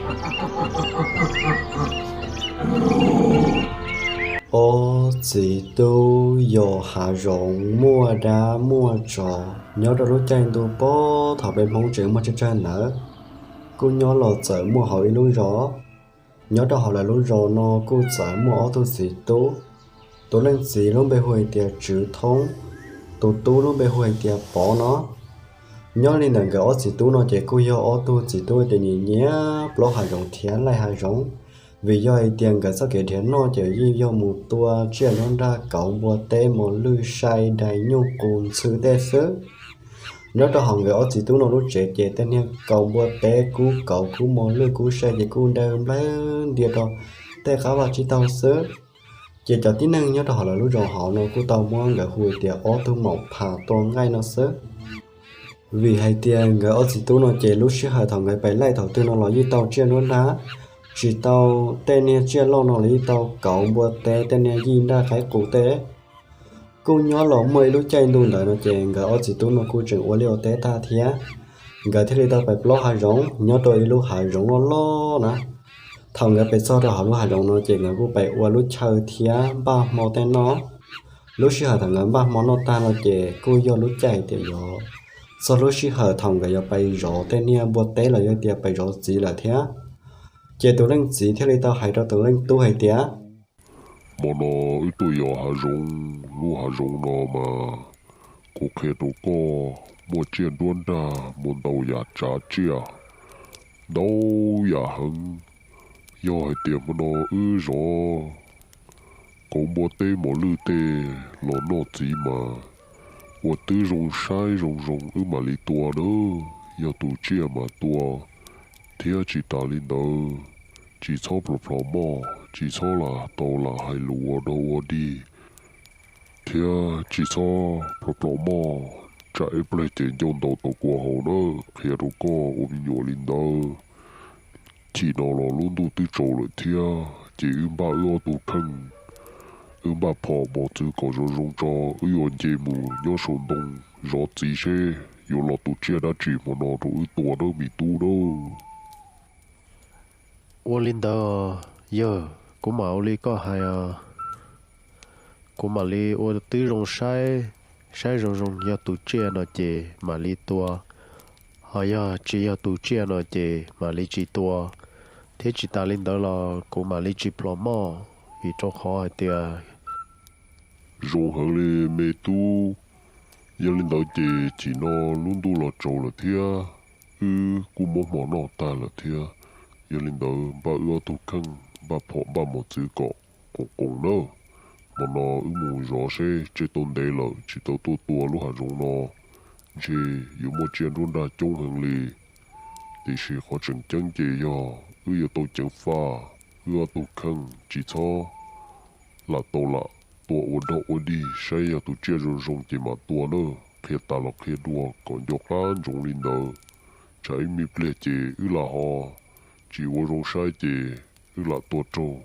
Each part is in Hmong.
Ob txiv tub yos hav zoov muaj dab muaj tsov. Nyob rau lub caij ntuj pob thaum peb Hmoob tseem muaj tsawg tsawg ntawd, kuj nyob los txawm muaj hauv ib lub zos. Nyob rau hauv lawv lub zos no kuj txawm muaj ob tug txiv tub. Tus leej txiv lub npe hu hais tias Tswv Thoob, tus tub lub npe hu hais tias Pov no. Nyob li ntawm nkawd ob txiv tub no ces kuj yog ob tug txiv tub tias nyiam nyiam plaub hav zoov thiab laij hav zoov, vim yog hais tias nkawd txoj kev nrhiav noj ces yeej yog mus tua tsiaj nruab nrag, kauv, npua teb, mos lwj, sai, dais, nyuj qus, ntxhw tej xwb. Nyob rau hauv nkawd ob txiv tub no lub tsev ces tej niag kauv, npua teb, kub kauv, kub mos lwj, kub sai ces kuj nrawm nplawg ntia rau tej qab vaj tsib taug xwb. Ces cov tib neeg nyob rau hauv lawv lub zos hauv no kuj tau muab nkawd hu tias ob tug maum phas tua nqaij no xwb. Vim hais tias nkawd ob txiv tub no ces lub sij hawm thaum nkawd pais laij thaum twg no los yeej tau tsiaj nruab nrag, tsis tau tej niag tsiaj loj no los yeej tau kauv, npua teb, tej niag yij nraj qaib qus tej. Kuj nyob los muaj ib lub caij ntuj ntawd no ces nkawd ob txiv tub no kuj tseem ua liaj ua teb tag thiab, nkawd thiaj li tau pais plaub hav zoov nyob rau ib lub hav zoov loj loj na. Thaum nkawd pais txog rau hauv lub hav zoov no ces nkawd kuj pais ua lub chaw thiab npaj hmo tej noj. Lub sij hawm thaum nkawd npaj hmo noj tag no ces kuj yog lub caij hais tias yuav txog lub sij hawm thaum nkawd yuav pais zov tej niag npua teb los yog tias pais zov txiv lawm thiab. Ces tus leej txiv thiaj li tau hais rau tus leej tub hais tias, Hmo no wb tuaj yos hav zoov, lub hav zoov no mas kuv qhia rau koj muaj tsiaj nruab nrag, muaj ntau yam tsav tsiaj, ntau yam heev. Yog hais tias hmo no wb zov kauv, npua teb, mos lwj tej los noj txiv mas ua tib zoo saib zoo zoo wb mam li tua nawb. Yog tus tsiaj mas tua, thiab tsis tas li ntawd, tsis txhob plhov plhov moj, tsis txhob lam tau lam hais lus ua dog ua dig, thiab tsis txhob plhov plhov moj, tsam ib pliag ces ncauj ntaus tau kua haus nawb. Qhia rau koj ua me nyuam li ntawd. Chim no los lub ntuj twb tsaus lawm thiab, ces wb npaj wb ob tug kheej, wb npaj phom mos txwv kom zoo zoo tso, wb yuav nce mus nyob saum ntoo zov txiv seb yuav los tus tsiaj dab tsi hmo no rau wb tua nawb me tub nawb. Ua li ntawd, yawg, kuv mam ua li koj hais os. Kuv mam li ua tib zoo saib, saib zoo zoo, yog tus tsiaj no ces mam li tua, ho yog tsis yog tus tsiaj no ces mam li tsis tua, thiab tsis tas li ntawd los kuv mam li tsis plhov moj, vim rau qhov hais tias zoo heev li me tub. Yog li ntawd ces chim no lub ntuj los tsaus lawm thiab, wb kuj muab hmo noj tag lawm thiab. Yog li ntawd npaj wb ob tug kheej, npaj phom npaj mos txwv kom qoos qoos nawb. Hmo no wb mus zov seb, tseg tau ntev lawm tsis tau tuaj tua lub hav zoov no, ntshe yuav muaj tsiaj nruab nrag coob heev li. Tiam sis qhov tseem ceeb ces yog wb yuav tau ceev faj wb ob tug kheej, tsis txhob lam tau lam tua ua dog ua dig, saib yog tus tsiaj zoo zoo ces mam tua nawb. Qhia tas los qhia dua kom nco qab ntsoov li ntawd, tsam ib me pliag ces wb lam ho tsis ua zoo saib ces wb lam tua raug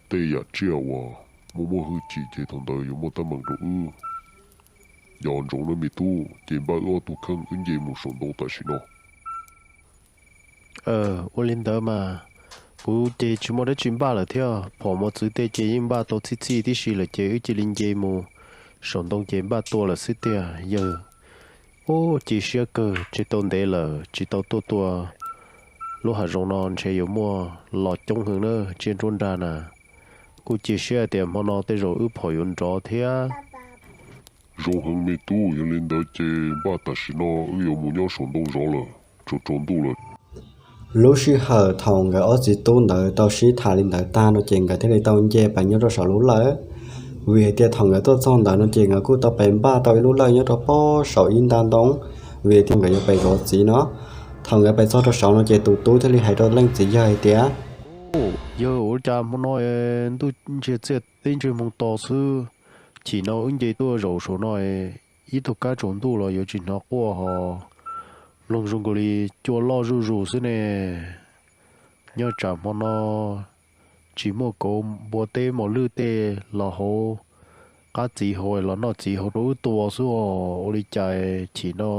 tej yam tsiaj uas muaj muaj hwj chim ces thaum ntawd yuav muaj teeb meem rau wb. Nco ntsoov nawb me tub, ces npaj wb ob tug kheej wb nce mus saum ntoo tam sim no. Ua li ntawd mas kuv ces tsis muaj dab tsi npaj lawm thiab, phom mos txwv tej ces yeej npaj tau txhij txhij tib si lawm ces wb cia li nce mus saum ntoo ces npaj tua lawm xwb tiag yawg. Ub, cia siab kawg, tseg tau ntev lawm tsis tau tuaj tua lub hav zoov no, ntshe yuav muaj los coob heev na, tsiaj nruab nrag na. Kuj cia siab tias hmo no tej zaum wb phom yuav nrov thiab. Zoo heev me tub, yog li ntawd ces npaj tam sim no wb yuav mus nyob saum ntoo zov lawm, tsaus tsaus ntuj lawm. Lub sij hawm thaum nkawd ob txiv tub ntawd tau sib tham li ntawd tag no ces nkawd thiaj li tau nce pais nyob rau saum lub lawj. Vim hais tias thaum nkawd tuaj txog ntawd no ces nkawd kuj tau pais npaj tau ib lub lawj nyob rau pob saum ib nta ntoo, vim hais tias nkawd yuav pais zov txiv no. Thaum nkawd pais txog rau saud no ces tus tub thiaj li hais rau leej txiv yawg hais tias, Yawg, ua cas hmo no ntuj ntsiag txiaj teb ntsiag moog to xwb, chim no wb nce tuaj zaum saum no, ib tug kab tsaus ntuj los yuav tsis hnov quaj ho mloog zoo nkaus li cua loj zuj zus xwb ne. Nyob tsam hmo no tsis muaj kauv npua teb mos lwj tej los hauv qab txiv hauv los noj txiv hauv rau wb tua xwb os. Ua li cas chim no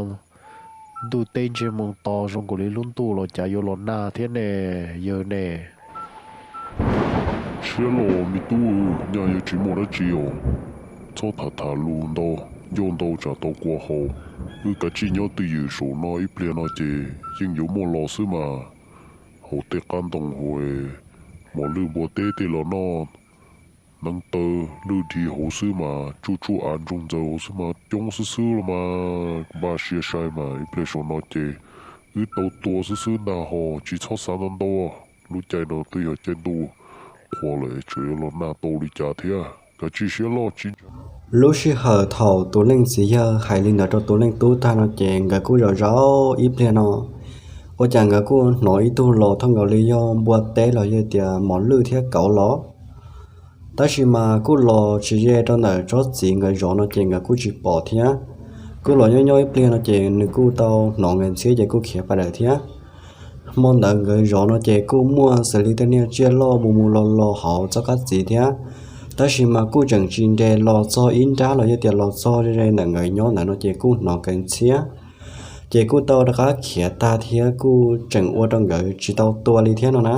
Ntuj teb ntsiag moo to zoo nkaus li lub ntuj los cas yuav los nag thiab ne, yawg ne. Siab los me tub, nyaj yuav tsis muaj dab tsi os. Txhob tham tham lus ntau, ncauj ntau tsam tau kua haus. Wb kav tsij nyob twj ywm saum no ib pliag no ces yeej yuav muaj los xwb mas. Hauv tej qab ntoo hauv, mos lwj npua teb tej los noj, neev taw lwj dhi hauv xwb mas, tsuj tsuj av ntsoog ntxaws hauv xwb mas, coob xwb xwb los mas, npaj siab saib mas ib pliag saum no ces wb tau tua xwb xwb ntag ho, tsis txhob xav ntau ntau. Lub caij no twb yog caij ntuj qhua lawm, tseem yuav los nag tau li cas thiab, kav tsij siab loj tsis. Lub sij hawm thaum tus leej txiv yawg hais li ntawd rau tus leej tub tag no ces nkawd kuj zaum zaum ib pliag no, ua cas nkawd kuj hnov ib tug los thooj nkaus li yog npua teb los yog tias mos lwj thiab kauv los. Tab sis mas kuj los tsis ze rau ntawm tsob txiv nkawd zov no ces nkawd kuj tsis pom thiab. Kuj los nyob nyob ib pliag no ces nws kuj tau hnov nkawd ntxhiab ces kuj khiav pais lawm thiab. Hmo ntawd nkawd zov no ces kuj muaj xws li tej niag tsiaj loj mus mus los los hauv txoj qab txiv thiab, tab sis mas kuj tseem tsis nres los txog ib nrab los yog tias los txog ze ze ntawm nkawd nyob ntawd no ces kuj hnov nkawd ntxhiab, ces kuj tau rov qab khiav tag thiab kuj tseem ua rau nkawd tsis tau tua li thiab no na.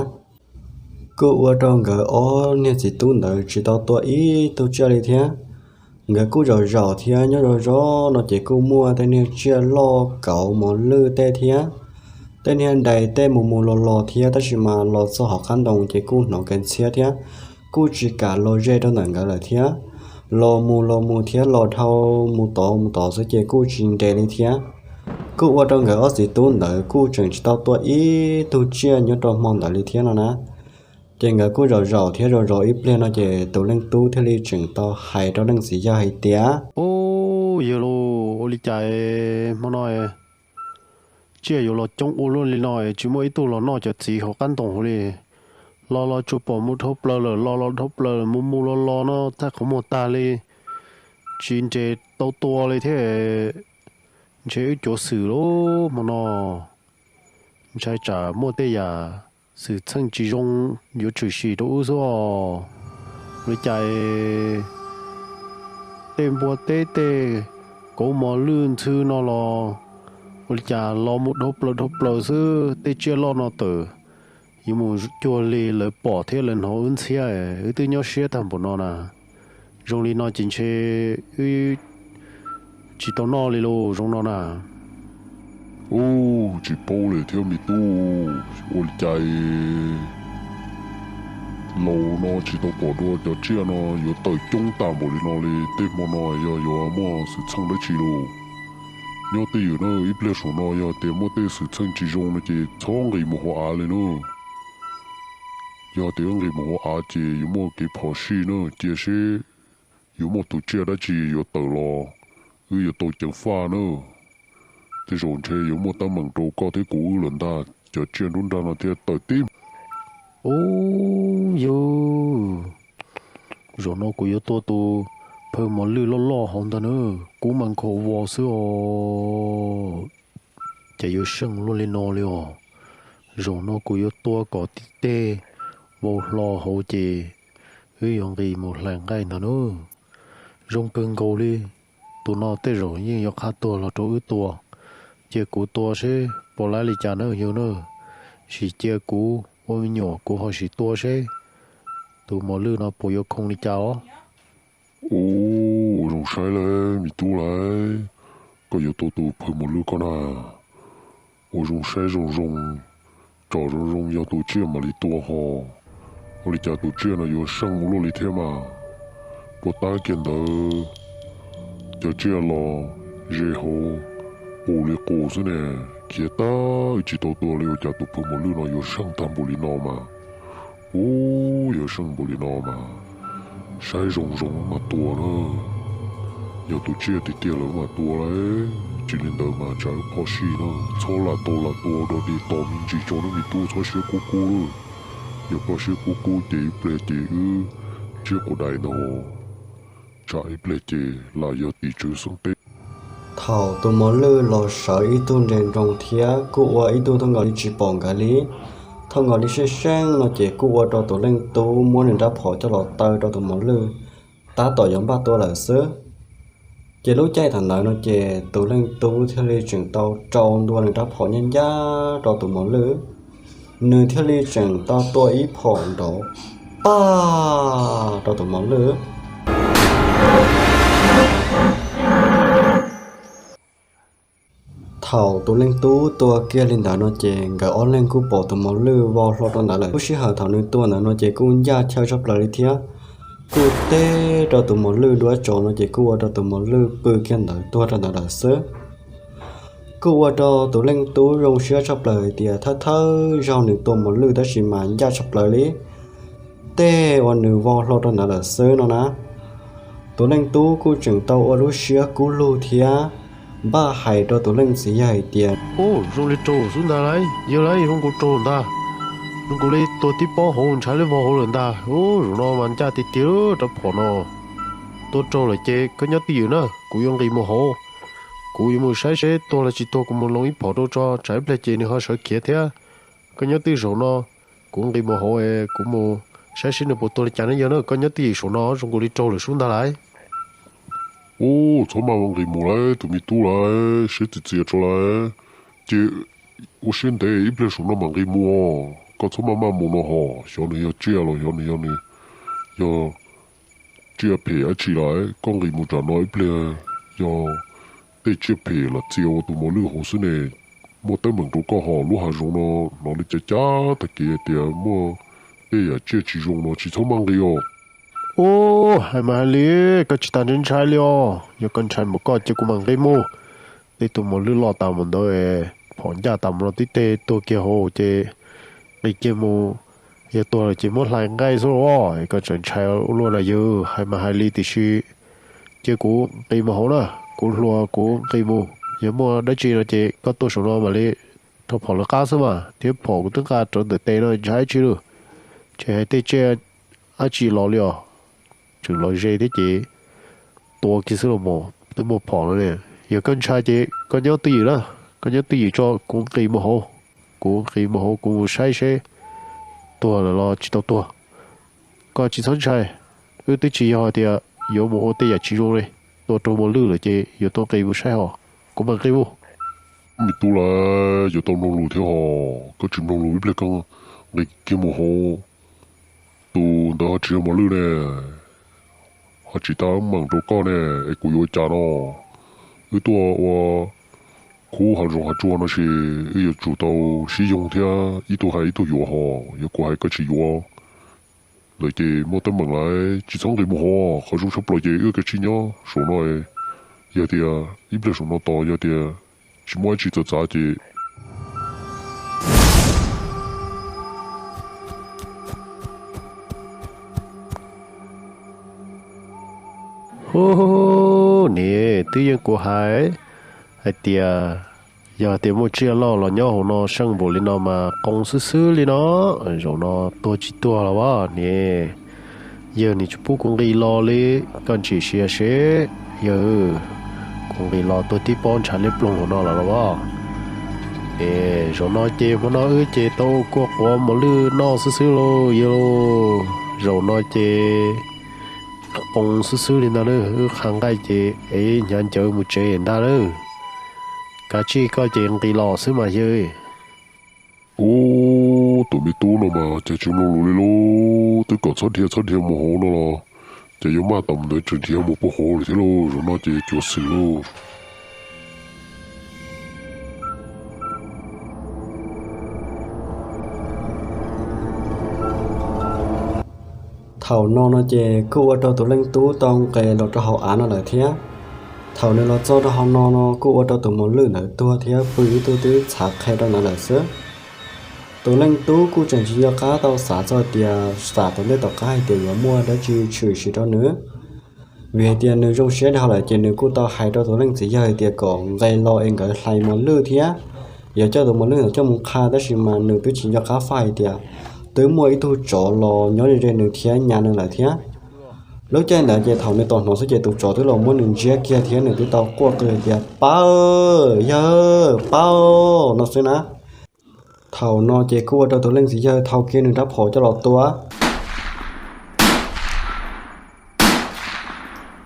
Kuj ua rau nkawd ob niag txiv tub ntawd tsis tau tua ib tug tsiaj li thiab. Nkawd kuj zaum zaum thiab nyob zov zov no ces kuj muaj tej niag tsiaj loj kauv mos lwj tej thiab, tej niag dais tej mus mus los los thiab, tab sis mas los txog hauv qab ntoo ces kuj hnov nkawd ntxhiab thiab, kuj tsis kam los ze rau ntawm nkawd lawm thiab. Los mus los mus thiab los dhau mus tod mus tod xwb ces kuj tsis nres li thiab. Kuj ua rau nkawd ob txiv tub ntawd kuj tseem tsis tau tua ib tug tsiaj nyob rau hmo ntawd li thiab no na. Ces nkawd kuj zaum zaum thiab zov zov ib pliag no ces tus leej tub thiaj li tseem tau hais rau leej txiv yawg hais tias, Ub, yawg lauj, ua li cas hmo no tsiaj yuav los coob ua luaj li no, tsis muaj ib tug los noj cov txiv hauv qab ntoo hauv li. Los los tsuas pom mus dhau plaws lawm, los los dhau plaws lawm, mus mus los los no tag qhov muag tag li, tsis nres tau tua li thiab. Ntshe wb cuav xwm lauj hmo no, ntshai tsam muaj tej yam xwm txheej tsis zoo yuav tshwm sim rau wb xwb os. Ua li cas tej npua teb tej kauv mos lwj ntxhw no los ua li cas los mus dhau plaws dhau plaws xwb, tej tsiaj loj no tawm yuav mus cuag li lawv pom thiab lawv hnov wb ntxhiab, wb twb nyob siab tag npaum no na. Zoo li no ces ntshe wb tsis tau noj li lauj zoo no na. Ub, tsis paub li thiab me tub, ua li cas laus no tsis tau pom dua cov tsiaj no yuav tawm coob tag npaum li no li. Tej hmo no yog yuav muaj xwm txheej dab tsi lauj? Nyob twj ywm na, ib pliag saum no yog tias muaj tej xwm txheej tsis zoo no ces txhob nqis mus hauv av li na. Yog tias wb nqis mus hauv av ces yuav muaj kev phom sij na, cia seb yuav muaj tus tsiaj dab tsi yuav tawm los, wb yuav tau ceev faj na. Tej zaum ntshe yuav muaj teeb meem rau koj thiab kuv wb lawm ntag, cov tsiaj nruab nrag no thiaj tawm tib. Ub, yawg, zaum no kuv yuav tua tus phawj mos lwj loj loj hauv ntag na, kub mas nkhaus vos xwb os. Cas yuav seej luaj li no li os? Zaum no kuv yuav tua kom tib teg vau hlo hauv ces wb yuav nqis mus hlais nqaij ntag na. Zoo kawg nkaus li, tus no tej zaum yeej yuav qhab tuag los rau wb tua. Cia kuv tua seb puas laib li cas na yawg na. Sim cia kuv ua me nyuam kuv ho sim tua seb tus mos lwj no puas yuav khoo li cas os. Ub, ua zoo saib lauj me tub lauj, koj yuav tua tus phawj mos lwj koj na. Ua zoo saib zoo zoo, tsom zoo zoo yog tus tsiaj mam li tua ho. Ua li cas tus tsiaj no yuav seej ua luaj li thiab mas. Puas tab kiag ntawd cov tsiaj los ze hauv qus li qus xwb ne. Khiav tag wb tsis tau tua li, ua cas tus phawj mos lwj no yuav seej tag npaum li no mas. Ub, yuav seej npaum li no mas, saib zoo zoo mas tua na. Yog tus tsiaj tiag tiag lawm mas tua lauj, tsis li ntawd mas tsam wb phom sij na. Txhob lam tau lam tua dog dig tos me ntsis tso na me tub, txhob siab kub kub. Yog koj siab kub kub ces ib pliag ces wb tsiab quas dais ntag. Tsam ib pliag ces lam yog tim tswv xeeb teb. Thaum tus mos lwj los sawv ib tug nres nroos thiab kuj ua ib tug thooj nkaus li tsis pom nkawd li, thooj nkaus li seej seej no ces kuj ua rau tus leej tub muab nws rab phom coj los taw rau tus mos lwj, tab tom yuav npaj tua lawm xwb. Ces lub caij thaum ntawd no ces tus leej tub thiaj li tseem tau rau ntua nws rab phom ncaj ncaj rau tus mos lwj, nws thiaj li tseem tau tua ib phom nrov paj rau tus mos lwj. Thaum tus leej tub tua kiag li ntawd no ces nkawd ob leeg kuj pom tus mos lwj vau hlo rau ntawd lawm. Lub sij hawm thaum nws tua ntawd no ces kuj ncaj chaw tshaj plaws li thiab, kuj teb rau tus mos lwj duab tsov no ces kuj ua rau tus mos lwj pw kiag ntawd tuag rau ntawd lawm xwb. Kuj ua rau tus leej tub zoo siab tshaj plaws hais tias thawj thawj zaug nws tua mos lwj tab sis mas ncaj tshaj plaws li, tej uas nws vau hlo rau ntawd lawm xwb no na. Tus leej tub kuj tseem tau ua lub siab kub lug thiab npaj hais rau tus leej txiv yawg hais tias, Ub, zoo li raug xwb ntag lauj, yawg lauj, zoo nkaus raug ntag, zoo nkaus li tua tib pob hauv ntshav li vau hauv lawm ntag. Ub, zaum no mas ncaj tiag tiag rab phom no. Tua raug lawm ces koj nyob twj ywm na, kuv yuav nqis mus hauv, kuv yuav mus saib seb tuag los tsis tuag, kuv mus loo ib phom rau tso, tsam ib pliag ces nws ho sawv khiav thiab. Koj nyob twj ywm zaum no, kuv nqis mus hauv es kuv mus saib seb nws puas tuag li cas ne yawg na. Koj nyob twj ywm saum no, zoo nkaus li raug lawm sub ntag lauj. Ub, txhob maj mus nqis mus lauj tus me tub lauj, siab txias txias tso lauj. Ces ua siab ntev, ib pliag saum no mam nqis mus. Koj txhob maj maj mus no hos, xyov nws yog tsiaj los xyov nws yog, nws yog tsiaj phem dab tsi lauj. Koj nqis mus tsam no ib pliag yog tej tsiaj phem los txia ua tus mos lwj hauv xwb ne. Muaj teeb meem rau koj hos, lub hav zoov no hnov li cas cas tag kev hais tias muaj tej yam tsiaj tsis zoo no, tsis txhob maj nqis os. Ub, hais mas hais li, koj tsis tas ntshai ntshai li os. Yog koj ntshai mus koj cia kuv mam nqis mus. Tej tus mos lwj loj tas mus ntawd, phom ncaj tas mus no tib teg tuag kiag hauv ces nqis kiag mus, yog tuag lawm ces muab hlais nqaij xwb los. Koj tseem ntshai ua luaj na yawg, hais mas hais li tiam sis cia kuv nqis mus hauv na, kuv hluas kuv nqis mus. Yog muaj dab tsi no ces koj tuaj saum no mam li rho phom lawv qab xwb mas, thiab phom kuv twb nqa rawv ntawm tes no ntshai dab tsi lawm. Ces hais tej tsiaj dab tsi los li os, tseem los ze thiab ces tua kiag xwb los mas twb muaj phom no ne. Yog koj ntshai ces koj nyob twj ywm na, koj nyob twj ywm tso kuv nqis mus hauv, kuv nqis mus hauv kuv mus saib seb tuag lawm los tsis tau tuag. Koj tsis txhob ntshai, wb twb tsis yog hais tias yuav mus ua tej yam tsis zoo li, tua raug mos lwj lawm ces yuav tau nqis mus saib hos, kuv mam nqis mus. Me tub lauj, yuav tau mloog lus thiab hos, koj tsis mloog lus ib pliag koj nqis kiag mus hauv, tus ntawd ho tsis yog mos lwj ne, ho tsis tas meem rau koj ne, es kuv yuav ua cas no? Wb tuaj ua khub hav zoov hav tsuag no ces wb yuav tsum tau sib yoog thiab ib tug hais ib tug yuav hos, yog kuv hais koj tsis yuav lawm ces muaj teeb meem lauj, tsis txhob nqis mus hauv, qhov zoo tshaj plaws ces wb kav tsij nyob saum no. Yog tias ib pliag saum no tos yog tias tsis muaj dab tsi txawv txav ces Hu, niam, twb yeej kuv hais, hais tias yog tias muaj tsiaj loj los nyob hauv no seej npaum li no mas qoo xwb xwb li no, zaum no tuag tsis tuag los as niam. Yawg nim tsis pub kuv nqis los li, koj ntsim sia seb, yawg, kuv nqis los tuag tib pob ntshav liab ploog hauv no lawm los as. Es zaum no ces hmo no wb ces tau ua kua quav mos lwj noj xwb xwb lauj yawg. Zaum no ces qoo xwb xwb li ntag na, wb qha nqaij ces es hnyav ncawv mus tsev ntag na. Kav tsij koj ces nqis los xwb mas yawg. Ub, tus me tub no mas cas tsis mloog lus li lauj, twb kom txhob dhia txhob dhia mus hauv no los, ces yuav maj tas mus ntawd tseem dhia mus puag hauv lawm thiab lauj, zaum no ces cuav xwm lauj. Thaum no no ces kuj ua rau tus leej tub tau nqes los rau hauv av no lawm thiab. Thaum nws los txog rau hauv no no kuj ua rau tus mos lwj ntawd tuag thiab pw ib tug twb txhav qhia rau ntawd lawm xwb. Tus leej tub kuj tseem tsis nco qab tau xav txog tias xam tom ntej tom qab hais tias yuav muaj dab tsi tshwm sim rau nws, vim hais tias nws zoo siab dhau lawm ces nws kuj tau hais rau tus leej txiv yawg hais tias kom nqes los es nkawd hlais mos lwj thiab yuav coj tus mos lwj ntawd coj mus qha, tab sis mas nws twb tsis nco qab faj hais tias twb muaj ib tug tsov los nyob ze ze nws thiab nyas nws lawm thiab. Lub caij ntawd ces thaum nws tom hnov xwb ces tus tsov twb los muab nws ntsiab kiag thiab nws twb tau quaj qw hais tias, Pab, yawg, pab, no xwb na. Thaum no ces kuj ua rau tus leej txiv yawg thau kiag nws rab phom coj los tua.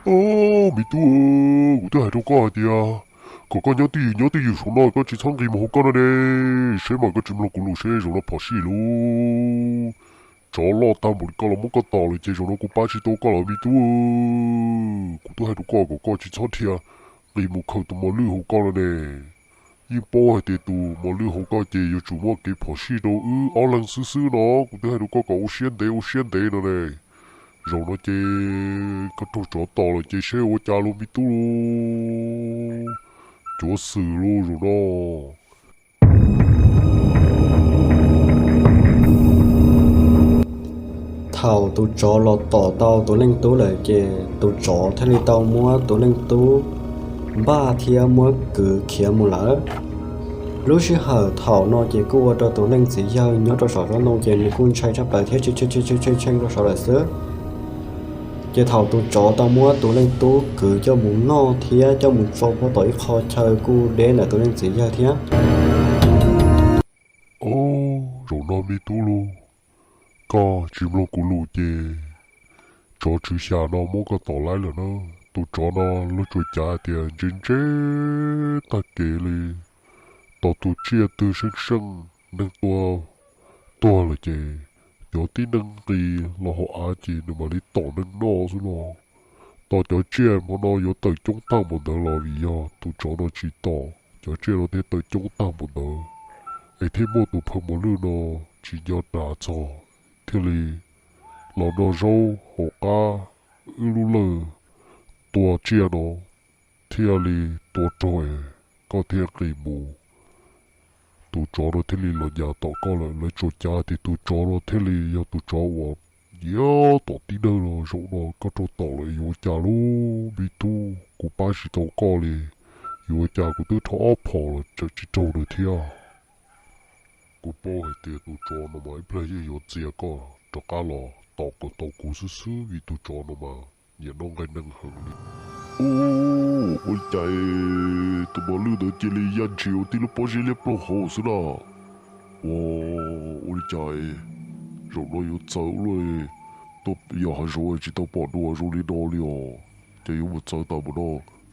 Ub, Ub, me tub, kuv twb hais rau koj hais tias kom koj nyob twj ywm nyob twj ywm saum no, koj tsis txhob nqis mus hauv koj no ne. Seb mas koj tsis mloog kuv lus seb zaum no phom sij lub tsov loj tag npaum li koj los muab koj tom lawm ces zaum no kuv pab tsis tau koj lawm me tub. Kuv twb hais rau koj kom koj tsis txhob dhia nqis mus khaws tus mos lwj hauv koj no ne. Yeej paub hais tias tus mos lwj hauv koj ces yuav tsum muaj kev phom sij rau wb ob leeg xwb xwb no. Kuv twb hais rau koj kom ua siab ntev ua siab ntev no ne. Zaum no ces koj raug tsov tom lawm ces seb ua cas los me tub. Cuav xwm los zaum no. Thaum tus tsov los tom tau tus leej tub lawm ces tus tsov thiaj li tau muab tus leej tub npaj thiab muab kwv khiav mus lawm. Lub sij hawm thaum no ces kuj ua rau tus leej txiv yawg nyob rau saum tsob ntoo ces nws kuj ntshai tshaj plaws thiab tshee tshee tshee tshee rau saud lawm xwb. Ces thaum tus tsov tau muab tus leej tub kwv coj mus noj thiab coj mus tso pov tom ib qho chaw kuj deb ntawm tus leej txiv yawg thiab. Ub, zaum no me tub lauj, koj tsis mloog kuv lus ces tsov tswv xya no muab koj tom laib lawm na. Tus tsov no luag tsuas cav tias ntse ntse tag kev li, tos tus tsiaj twg seej seej neeg tua tuag lawm ces cov tib neeg nqis los hauv av ces nws mam li tom neeg noj xwb no. Tos cov tsiaj hmo no yuav tawm coob tag npaum ntawd los vim yog tus tsov no tsis tom cov tsiaj no thiaj tawm coob tag npaum ntawd, es thiaj muaj tus phaw mos lwj no tsis nco ras txog thiaj li los noj zaub hauv qab wb lub lawj tua tsiaj no thiaj li tua raug es koj thiaj nqis mus. Tus tsov no thiaj li los nyas tom koj lawm. Lawv tsuas cav tias tus tsov no thiaj li yog tus tsov uas nyiam tom tib neeg no. Zaum no koj raug tom lawm yuav ua cas lauj me tub? Kuv pab tsis tau koj li. Yuav ua cas kuv twb rho ob phom los tseem tsis raug nws thiab. Kuv paub hais tias tus tsov no mas ib pliag yeej yuav txia koj rov qab los tom kom tau kuv xwb xwb vim tus tsov no mas nyiam noj nqaij neeg heev li. Ub, ua li cas tus mos lwj ntawd cia li yaj ntshis ua tib lub pob zeb liab ploog hauv xwb na. Ua, ua li cas zaum no yuav txawv ua luaj, tuaj yos hav zoov tsis tau pom dua zoo li no li os. Ces yuav mus txawv tas mus no,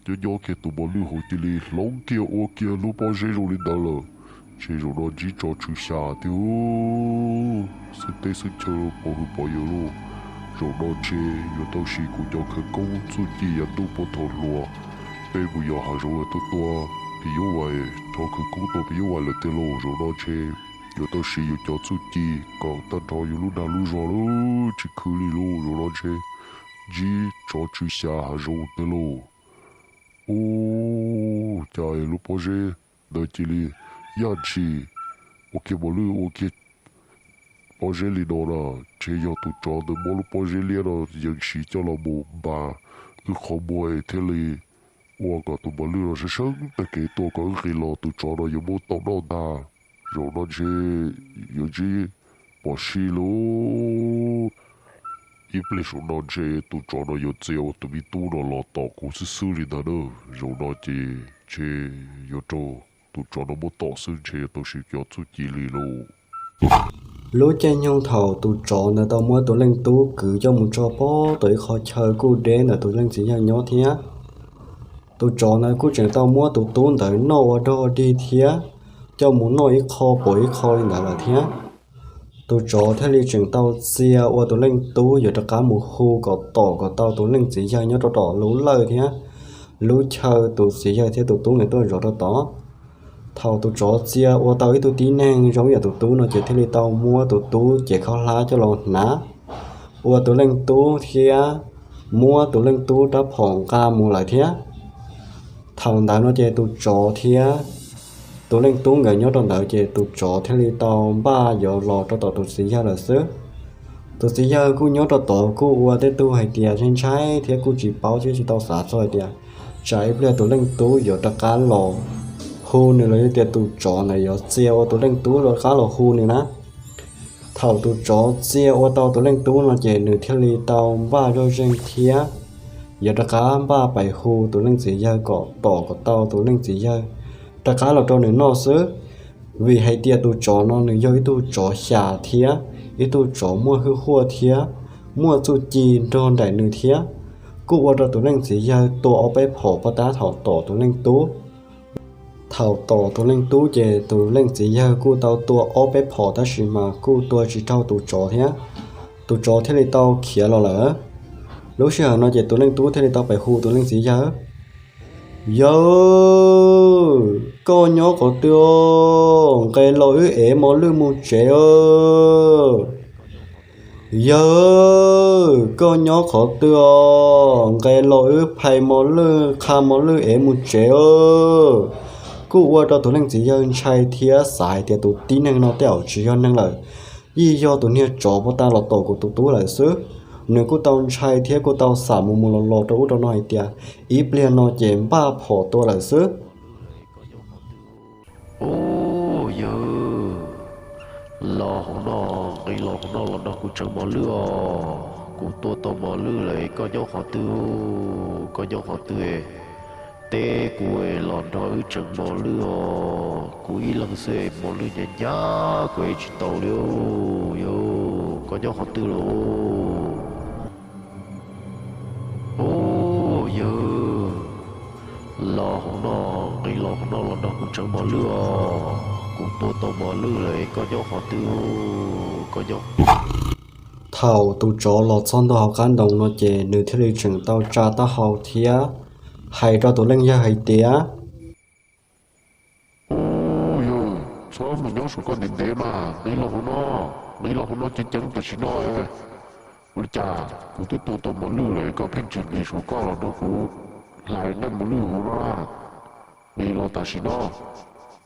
nyob nyob kiag tus mos lwj hauv cia li hloov kiag ua kiag lub pob zeb zoo li ntawd lawm. Ces zaum no ntsib tsov tswv xya tiag, xwb teb xwb chaw pov hwm pov yawm lauj. Zaum no ntshe yuav tau siv kuv cov khawv koob txuj ci yav ntuj puag thaum hluas, peb mus yos hav zoov tuaj tua phim nyuj vais, rho khawv koob tua phim nyuj vais lawm tiag lauj. Zaum no ntshe yuav tau siv yus cov txuj ci kom tag nrho yus lub dag lub zog lawm tsis khwv li lauj. Zaum no ntshe ntsib tsov tswv xya hav zoov tiag lauj. Ub, cas lub pob zeb ntawd cia li yaj ntshis ua kiag mos lwj ua kiag pob zeb li no na. Ntshe yog tus tsov ntawd muab lub pob zeb liab no yees siv coj los mus npas wb qhov muag es thiaj li ua kom tus mos lwj no sab seeb tag kev tuaj kom wb nqis los tus tsov no yuav muab tom noj ntag. Zaum no ntshe yuav ntsib phom sij lauj. Ib pliag saum no ntshe tus tsov no yuav txia ua tus me tub no los tom kuv xwb xwb li ntag na. Zaum no ces ntshe yuav raug tus tsov no muab tom xwb, ntshe yuav tau siv cov txuj ci li lauj. Lub caij nyoog thaum tus tsov ntawd tau muab tus leej tub kwv coj mus tso pov tom ib qho chaw kuj deb ntawm tus leej txiv yawg nyob thiab, tus tsov ntawd kuj tseem tau muab tus tub ntawd noj ua dog dig thiab coj mus noj ib qho pov ib qho li ntawd lawm thiab. Tus tsov thiaj li tseem tau txia ua tus leej tub yuav rov qab mus hu kom tom kom tau tus leej txiv yawg nyob rau tom lub lawj thiab lub chaw tus txiv yawg thiab tus tub nkawd tuaj zov rau tod. Thaum tus tsov txia ua tau ib tug tib neeg zoo yam tus tub no ces thiaj li tau muab tus tub cev khaub hlab coj los hnav ua tus leej tub thiab muab tus leej tub rab phom nqa mus lawm thiab. Thaum ntawd no ces tus tsov thiab tus leej tub nkawd nyob rau ntawd ces tus tsov thiaj li tau npaj yuav los rau tom tus txiv yawg lawm xwb. Tus txiv yawg kuj nyob rau tod kuj ua tej tug hais tias ntshai ntshai thiab kuj tsis paub thiab tsis tau xav txog hais tias tsam ib pliag tus leej tub yuav rov qab los hu nws los yog tias tus tsov ntawd yuav txia ua tus leej tub rov qab los hu nws na. Thaum tus tsov txia ua tau tus leej tub no ces nws thiaj li tau npaj zoj zeeg thiab yuav rov qab npaj pais hu tus leej txiv yawg kom tom kom tau tus leej txiv yawg rov qab los rau nws noj xwb. Vim hais tias tus tsov no nws yog ib tug tsov xya thiab ib tug tsov muaj hwj huaj thiab muaj txuj ci nrog nraim nws thiab. kuj ua rau tus leej txiv yawg tua ob peb phom pov tab thaum tom tus leej tub. Thaum tom tus leej tub ces tus leej txiv yawg kuj tau tua ob peb phom tab sis mas kuj tua tsis raug tus tsov thiab, tus tsov thiaj li tau khiav los lawm. Lub sij hawm no ces tus leej tub thiaj li tau pem hu tus leej txiv yawg: Yawg, koj nyob qhov twg os? Nqes los wb ev mos lwj mus tsev os. Yawg, koj nyob qhov twg os? Nqes los wb phais mos lwj, qha mos lwj ev mus tsev os. Kuj ua rau tus leej txiv yawg ntshai thiab xav hais tias tus tib neeg no tej zaum tsis yog neeg lawm, yeej yog tus niag tsov pov tab los tom kuv tus tub lawm xwb. Nws kuj tau ntshai thiab kuj tau xam mus mus los los rau ub rau no hais tias ib pliag no ces npaj phom tua lawm xwb. Ub, yawg, los hauv no, nqis los hauv no los nrog kuv tseev mos lwj os. Kuv tua tau mos lwj lawm, koj nyob qhov twg? Koj nyob qhov twg? Teb kuv los nrog wb tseev mos lwj os. Kuv ib leeg xwb mos lwj ncaj ncaj kuv ev tsis tau li. Yawg, koj nyob qhov twg los? Ub, yawg, los hauv no, nqis los hauv no los nrog kuv tseev mos lwj os. Kuv tua tau mos lwj lawm, koj nyob qhov twg? Koj nyob. Thaum tus tsov los txog ntua hauv qab ntoo no ces nws thiaj li tseem tau tsa taub hau thiab hais rau tus leej yawg hais tias: Ub, yawg, txhob mus nyob saum koj ntev ntev mas, nqis los hauv no, nqis los hauv no ceev ceev tam sim no. Ua li cas kuv twb tua tau mos lwj lawm koj pheej tsis nqis saum koj los nrog kuv hlais nqaij mos lwj hauv no na? Nqis los tam sim no,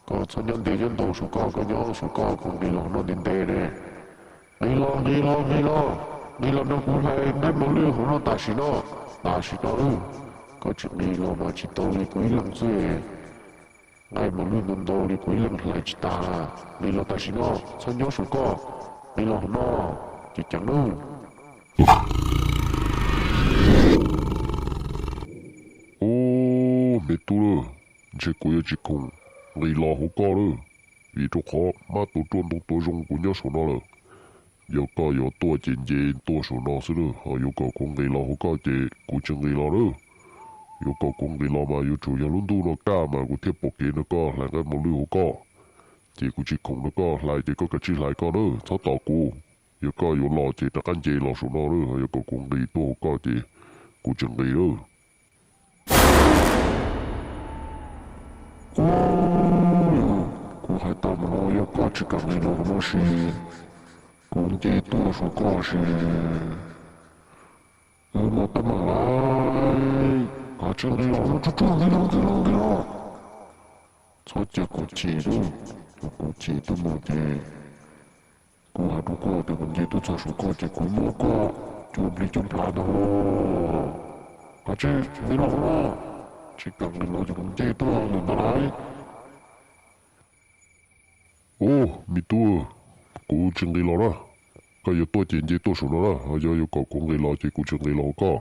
koj txhob nyob ntev nyob ntau saum koj, koj nyob saum koj, kuv nqis los hauv no ntev ntev ne. Nqis los, nqis los, nqis los, nqis los nrog kuv hlais nqaij mos lwj hauv no tam sim no, tam sim no. Koj tsis nqis los mas tsis tau li, kuv ib leeg xwb, nqaij mos lwj ntau ntau li kuv ib leeg hlais tsis tas. Nqis los tam sim no, txhob nyob saum koj, nqis los hauv no, ceev ceev nawb. Ub, me tub, ntshe kuv yuav tsis khoom nqis los hauv koj lawm, vim rau qhov mab tuav ruaj ntoo tuav zoo kuv nyob saum no lawm. Yog koj yuav tuaj ces nce tuaj saum no xwb na, ho yuav kom kuv nqis los hauv koj ces kuv tsis nqis los na. Yuav kom kuv nqis los mas yuav tsum yog lub ntuj no kaj mas kuv thiaj pom kev nrog koj hlais nqaij mos lwj hauv koj. Ces kuv tsis khoom nrog koj hlais ces koj kav tsij hlais koj na, txhob tos kuv. Yog koj yuav los ces rov qab nce los saum no na, ho yuav kom kuv nqis tuaj hauv koj ces kuv tsis nqis na. Kuv hais tau mus no, yog koj tsis kam nqis los hauv no ces kuv nce tuaj saum koj ces wb muaj teeb meem lawm. Koj tsis nqis los no, tsuag tsuag nqis los, nqis los, nqis los. Txhob cia kuv chim, kuv chim tuaj mus ces kuv hais rau koj tias kuv nce tuaj txog saum koj ces kuv muab koj cua nplij cua nplas ntag. Koj tsis nqis los no, tsis kam nqis los ces kuv nce tuaj lawm ntag lauj. Ub, me tub, kuv tsis nqis los na. Koj yuav tuaj ces nce tuaj saum no na, ho yog yuav kom kuv nqis los ces kuv tsis nqis los hauv koj.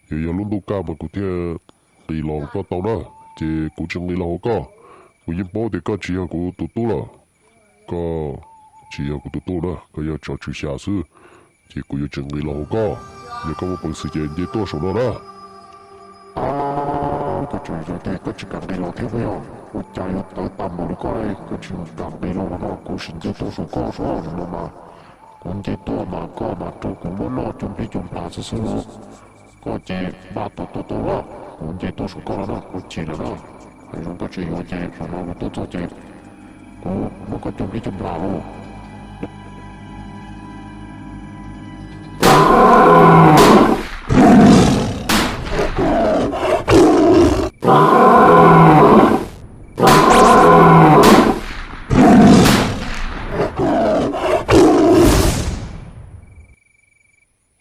Yog yog lub ntuj kaj mas kuv thiaj nqis los hauv koj tau na, ces kuv tsis nqis los hauv koj. Kuv yeej paub tias koj tsis yog kuv tus tub lawm. Koj tsis yog kuv tus tub na, koj yog tsov tswv xya xwb, ces kuv yuav tsis nqis los hauv koj. Yog koj muaj peev xwm ces nce tuaj saum no na. Koj tseem hais tias koj tsis kam nqis los thiab puas yog? Ua cas yuav tawv tag npaum li koj li, koj tsis kam nqis los no, kuv sim nce tuaj saum koj saib no mas. Kuv nce tuaj mas koj mas rau kuv muab noj cua nplij cua nplas xwb xwb. Koj ces npaj tos tuaj tau na, kuv nce tuaj saum koj no na, kuv chim lawm na. Hais zoo koj tsis yuav ces zaum no kuv tuaj txog ces kuv muab koj cua nplij cua nplas lauj.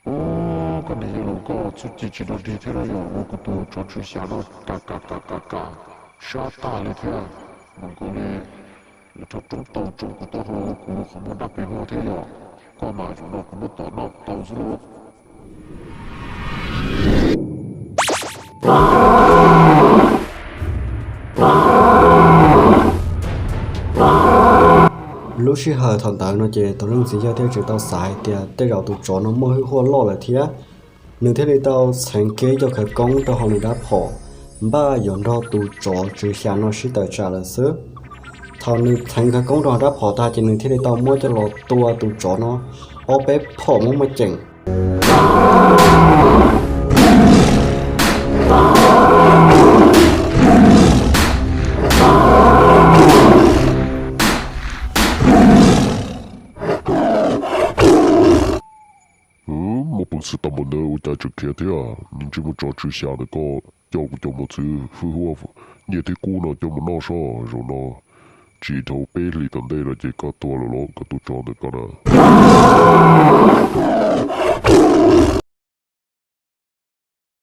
Ub, koj niam yawg laus, koj txuj ci tsis dog dig thiab no yog ua kuv tus tsov tswv xya no kam kam kam kam kam sab tag li thiab. Mas koj li rov roob tau tsoom kuv taub hau, kuv qhov muag dab pes vog thiab yog. Koj mas zaum no kuv muab tom noj tau xwb lauj. Lub sij hawm thaum ntawd no ces tus leej txiv yawg thiaj tseem tau xav hais tias tej zaum tus tsov no muaj hwj huaj loj lawm thiab. Nws thiaj li tau txheev kiag ib co khawv koob rau hauv nws rab phom, npaj yuav nrog tus tsov tswv xyas no sib tawm tsam lawm xwb. Thaum nws txheev khawv koob rau hauv rab phom tag ces nws thiaj li tau muab coj los tua tus tsov no ob peb phom muaj muaj ceem. Muaj peev xwm tau npaum ntawd ua cas tseem khiav thiab? Ntsej muag tsov tswv xyas ntawm koj, coj kuv cov mos txwv hwj huaj nyiaj thiab kub no coj mus noj soj. Zaum no tsis dhau peb hlis tom ntej no ces koj tuag lawm los koj tus tsov ntawm koj na.